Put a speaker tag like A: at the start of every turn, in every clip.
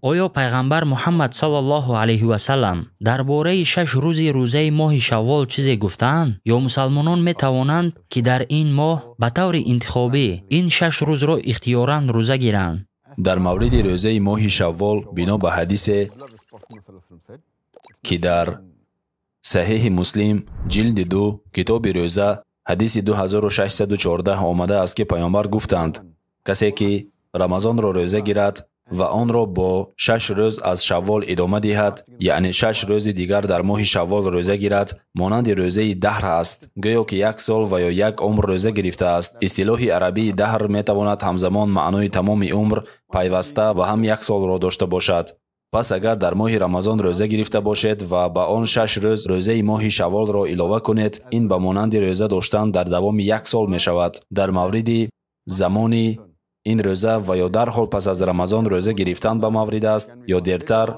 A: Оё пайғамбар Муҳаммад саллаллоҳу алайҳи васаллам дар бораи 6 рӯзи рӯзаи моҳи Шаввол чизе гуфтаанд? Ё мусалмонон метавонанд, ки дар ин моҳ ба таври интихобӣ ин 6 рӯзро ихтиёран рӯза гиранд?
B: Дар мавриди рӯзаи моҳи Шаввол бино ба ҳадисе, ки дар Саҳеҳи Муслим ҷилди 2 китоби рӯза ҳадиси 2614 омада аст, ки паёмбар гуфтанд: касе ки Рамазонро рӯза гирад ва онро бо 6 рӯз аз Шаввол идома диҳад, яъне 6 рӯзи дигар дар моҳи Шаввол рӯза гирад, монанди рӯзаи даҳр аст, гӯё ки як сол ва ё як умр рӯза гирифтааст. Истилоҳи арабии даҳр метавонад ҳамзамон маънои тамоми умр, пайваста ва ҳам як солро дошта бошад. Пас агар дар моҳи Рамазон рӯза гирифта бошед ва ба он 6 рӯз рӯзаи моҳи Шавволро илова кунед, ин ба монанди рӯза доштан дар давоми як сол мешавад. Дар мавриди замони ин рӯза ва ё дарҳол пас аз Рамазон рӯза гирифтан ба маврид аст ё дертар,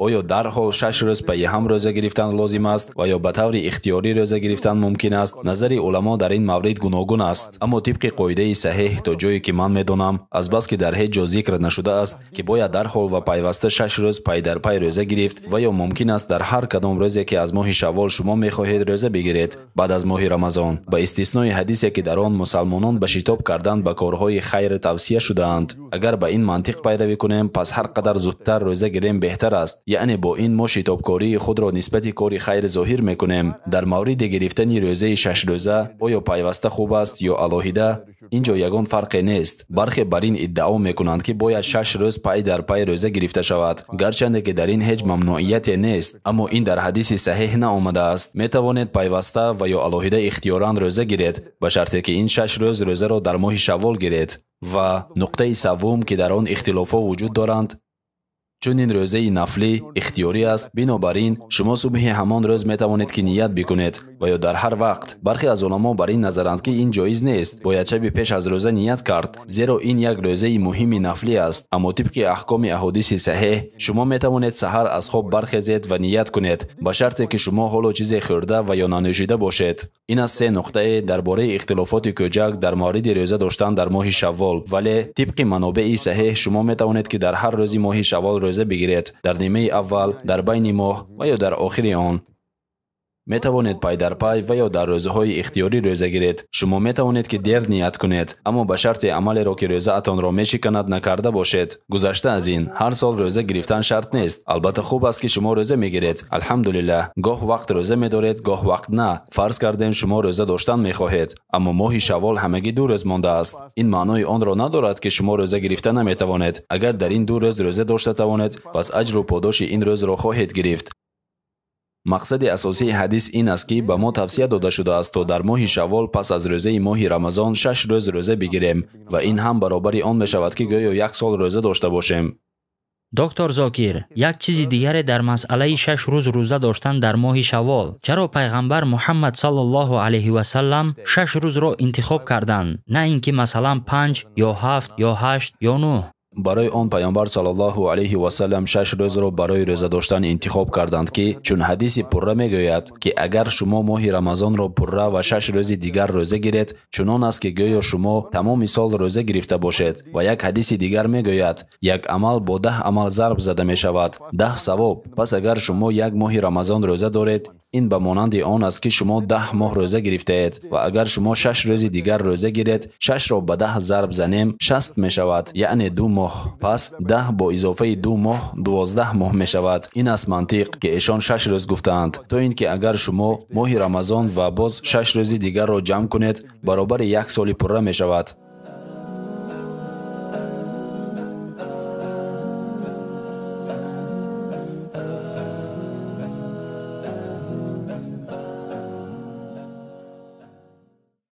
B: оё дарҳол 6 рӯз пайи ҳам рӯза гирифтан лозим аст ва ё ба таври ихтиёрӣ рӯза гирифтан мумкин аст? Назари уламо дар ин маврид гуногун аст. Аммо тибқи қоидаи саҳеҳ, то ҷое ки ман медонам, азбаски дар ҳеҷ ҷо зикр нашудааст, ки бояд дарҳол ва пайваста 6 рӯз пай дар пай рӯза гирифт, ва ё мумкин аст дар ҳар кадом рӯзе, ки аз моҳи Шаввол шумо мехоҳед рӯза бигиред баъд аз моҳи Рамазон, ба истиснои ҳадисе, ки дар он мусалмонон ба шитоб кардан ба корҳои хайр тавсия шудаанд. Агар ба ин мантиқ пайравӣ кунем, пас ҳар қадар зудтар рӯза гирем беҳтар аст. Яъне бо ин мо шитобкории худро нисбати кори хайр зоҳир мекунем. Дар мавриди гирифтани рӯзаи 6 рӯза, оё пайваста хуб аст ё алоҳида, ин ҷо ягон фарқе нест. Бархе бар ин иддао мекунанд, ки бояд 6 рӯз пай дар пай рӯза гирифта шавад, гарчанде ки дар ин ҳеҷ мамнуияте нест, аммо ин дар ҳадиси саҳеҳ наомадааст. Метавонед пайваста ва ё алоҳида ихтиёран рӯза гиред, ба шарте ки ин 6 рӯз рӯзаро дар моҳи Шаввол гиред. Ва нуқтаи севум, ки дар он ихтилофҳо вуҷуд доранд, чун ин рӯзаи нафлӣ ихтиёрӣ аст, бинобар ин шумо субҳи ҳамон рӯз метавонед, ки ният бикунед ва ё дар ҳар вақт. Бархе аз уламо бар ин назаранд, ки ин ҷоиз нест, бояд шаби пеш аз рӯза ният кард, зеро ин як рӯзаи муҳими нафлӣ аст. Аммо тибқи аҳкоми аҳодиси саҳеҳ, шумо метавонед саҳар аз хоб бархезед ва ният кунед, ба шарте ки шумо ҳоло чизе хӯрда ва ё нанӯшида бошед. Ин аст се нуқтае дар бораи ихтилофоти кӯчак дар мавриди рӯза доштан дар моҳи Шаввол. Вале тибқи манобеи саҳеҳ, шумо метавонед, ки дар ҳар рӯзи моҳи Шаввол рӯза бигиред, дар нимаи аввал, дар байни моҳ ва ё дар охири он. Метавонед пай дар пай ва ё дар рӯзаҳои ихтиёрӣ рӯза гиред. Шумо метавонед, ки дер ният кунед, аммо ба шарти амалеро, ки рӯзаатонро мешиканад, накарда бошед. Гузашта аз ин, ҳар сол рӯза гирифтан шарт нест. Албатта хуб аст, ки шумо рӯза мегиред. Алҳамдулиллаҳ, гоҳ вақт рӯза медоред, гоҳ вақт на. Фарз кардем, шумо рӯза доштан мехоҳед, аммо моҳи Шаввол ҳамагӣ 2 рӯз мондааст. Ин маънои онро надорад, ки шумо рӯза гирифта наметавонед. Агар дар ин 2 рӯз рӯза дошта тавонед, пас аҷру подоши ин рӯзро хоҳед гирифт. Мақсади асосии ҳадис ин аст, ки ба мо тавсия дода шудааст, то дар моҳи Шаввол пас аз рӯзаи моҳи Рамазон 6 рӯз рӯза бигирем ва ин ҳам баробари он мешавад, ки гӯё як сол рӯза дошта бошем.
A: Доктор Зокир, як чизи дигаре дар масъалаи 6 рӯз рӯза доштан дар моҳи Шаввол. Чаро пайғамбар Муҳаммад саллаллоҳу алайҳи васаллам 6 рӯзро интихоб карданд, на ин ки масалан 5 ё 7 ё 8 ё 9?
B: Барои он паёмбар саллаллоҳу алайҳи васаллам 6 рӯзро барои рӯза доштан интихоб карданд, ки чун ҳадиси пурра мегӯяд, ки агар шумо моҳи Рамазонро пурра ва 6 рӯзи дигар рӯза гиред, чунон аст, ки гӯё шумо тамоми сол рӯза гирифта бошед. Ва як ҳадиси дигар мегӯяд, як амал бо 10 амал зарб зада мешавад, 10 савоб. Пас агар шумо як моҳи Рамазон рӯза доред, ин ба монанди он аст, ки шумо 10 моҳ рӯза гирифтаед. Ва агар шумо 6 рӯзи дигар рӯза гиред, 6-ро ба 10 зарб занем, 60 мешавад, яъне 2 моҳ. Пас 10 бо изофаи 2 моҳ 12 моҳ мешавад. Ин аст мантиқ, ки эшон 6 рӯз гуфтаанд, то ин ки агар шумо моҳи Рамазон ва боз 6 рӯзи дигарро ҷамъ кунед, баробари як соли пурра мешавад.